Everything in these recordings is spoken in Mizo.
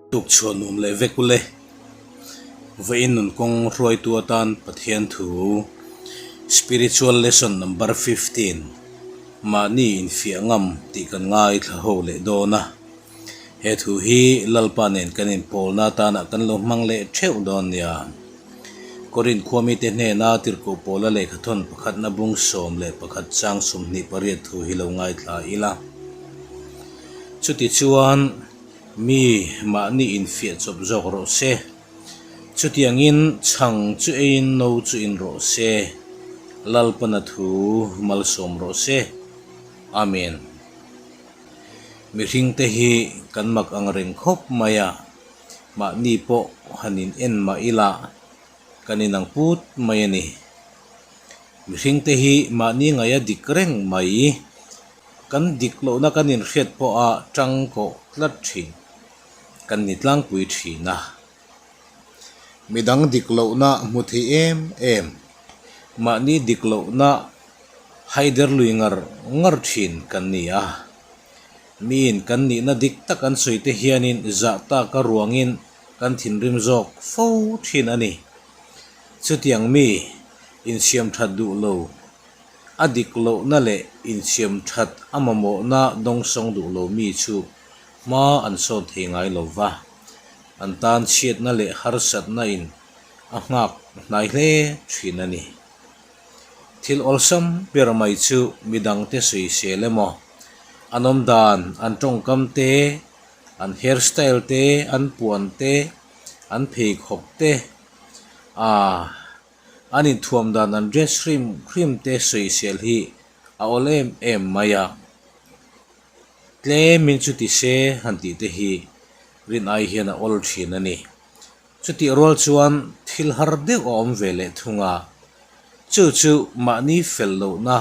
Tuk chhuah nuam leh vek ule. Vawiin nun kawng hruaitu atan Pathian thu Spiritual Lesson Number 15 Mahni infiah ngam tih kan ngaithla ho leh dawn a. He thu hi Lalpa nen kan inpawlna atana kan lo hmang leh theuh dawn nia. Korinth khua mite hnena tirhkoh pawla lehkhathawn pakhatna bung 11 chang 28 thu hi lo ngaithla ila. Chutichuan mi mahni infiah chawp zawk rawh se. Chutiangin chhang chu eiin no chu in rawh se. Lalpana thu malsawm rawh se. Amen. Mihringte hi kan mak ang reng khawp mai a, mahni pawh han in en mah ila kan inang put mai a ni. Mihringte hi mahni ngaia dik reng mai, kan dik lohna kan inhriat pawha tang kawh tlat thin kan ni tlangpui thin a. Midang dik lohna hmu thei em em, mahni dik lohna haider lui ngar ngar thin kan ni a. Miin kan nihna dik tak an sawi te hianin zah taka ruangin kan thinrim zawk fo thin a ni. Chutiang mi insiam that duh lo, a dik lohna leh insiam that a mamawhna dawngsawng duh lo mi chu hma an sawn thei ngai lo va. An tan chhiatna leh harsatna in a nghak hnai hle thin a ni. Thil awlsam ber mai chu midangte sawisel emaw, an awmdan, an tawngkam te, an hair style te, an puan te, an pheikhawk te, aah an inthuam dan an dress hrim hrim te sawisel hi a awl em em mai a. Tlemin chuti se han tih te hi rin ai hian a awl thin a ni. Chutih rual chuan thil har deuh a awm ve leh thung a, chu chu mahni fel lohna,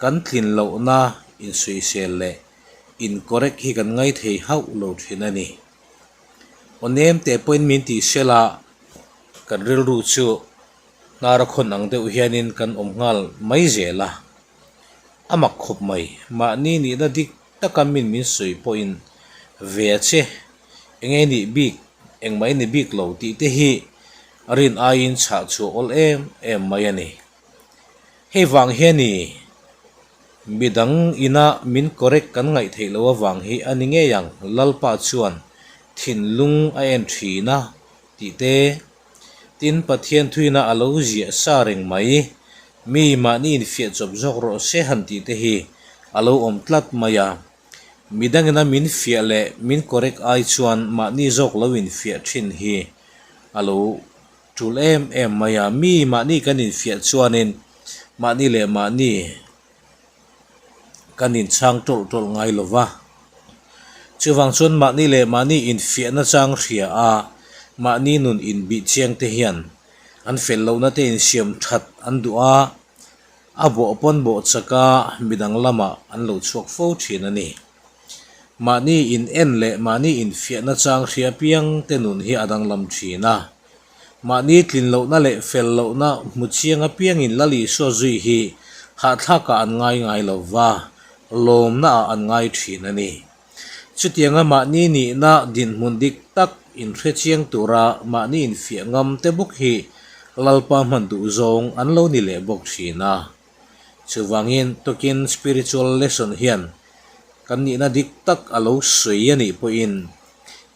kan tlin lohna insuisel leh incorrect hi kan ngai thei hauh lo thin a ni. Aw nem teh pawhin min tih sel a, kan rilru chu hnar a khawn ang deuh hianin kan awm nghal mai zel a. A mak khawp mai, mahni nihna dik taka min min sawi pawhin ve a che, eng nge nih bik, engmah i ni bik lo tih te hi a rin aiin chhah chhuah awl em em mai a ni. Hei vang hian i midang ina min correct kan ngaih theih loh avang hi a ni ngei ang, Lalpa chuan thinlung a en thin a tih te Tin, Pathian thuina a lo ziah sa reng mai. Mi mahni infiah chawp zawk rawh se han tih te hi a lo awm tlat mai a. Midangina min fiah leh min correct ai chuan mahni zawk lo infiah thin hi a lo tul em em mai a. Mi mahni kan infiah chuanin mahni leh mahni kan inchhang tawlh tawlh ngai lo va. Chuvang chuan mahni leh mahni infiahna chang hria a, mahni nun inbih chiang te hian an fel lohna te insiam that an duh a, a bawh pawn bawh chak a midang lamah an lo chhuak fo thin a ni. Mahni in en leh mahni infiahna chang hria piang te nun hi a danglam thin a. Mahni tlin lohna leh fel lohna hmu chiang apiangin Lal Isua zui hi hahthlakah an ngai ngai lo va, lawmnaah an ngai thin a ni. Chutianga mahni nihna dinhmun dik tak inhre chiang tura mahni infiah ngam te bawk hi Lalpa hman duh zawng an lo ni leh bawk thin a. Chuvangin tukin spiritual lesson hian kan nihna dik tak a lo sawi a nih pawhin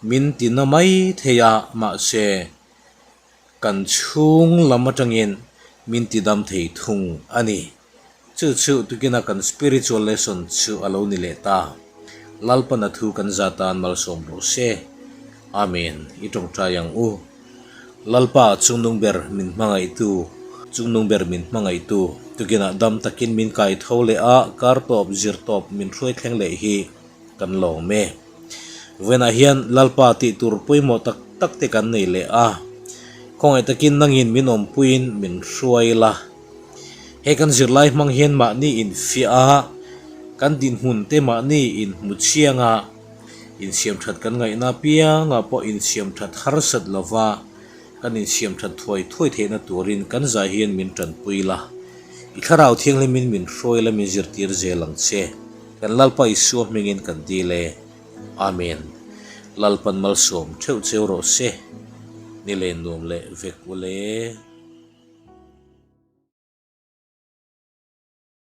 Min ti na mai thei a, mahse kan chhung lam atangin min ti dam thei thung a ni. Chu chu tukina kan spiritual lesson chu a lo ni leh ta. Lalpana thu kan za tan malsawm rawh se. Amen. I tawngtai ang u. Lalpa chungnung ber min hmangaihtu, chungnung ber min hmangaihtu, tukinah dam takin min kai tho leh a, kar tawp, zir tawp min hruai thleng leh hi kan lawm e. Vawiinah hian Lalpa tih tur pawimawh tak tak te kan nei leh a, khawngaih takin nangin min awmpuiin min hruai la. He kan zirlai hmang hian mahni infiah a, kan dinhmun te mahni inhmu chiang a, insiam that kan ngaihna apiangah pawh insiam that harsat lova kan insiam that thuai thuai theihna turin kan zai hian min tanpui la. I thlarau thianghlimin min hruai la min zirtir zel ang che. Kan Lalpa Isua hmingin kan dil e. Amen. Lalpan malsawm theuh cheu rawh se. Ni len nuam leh vek ule.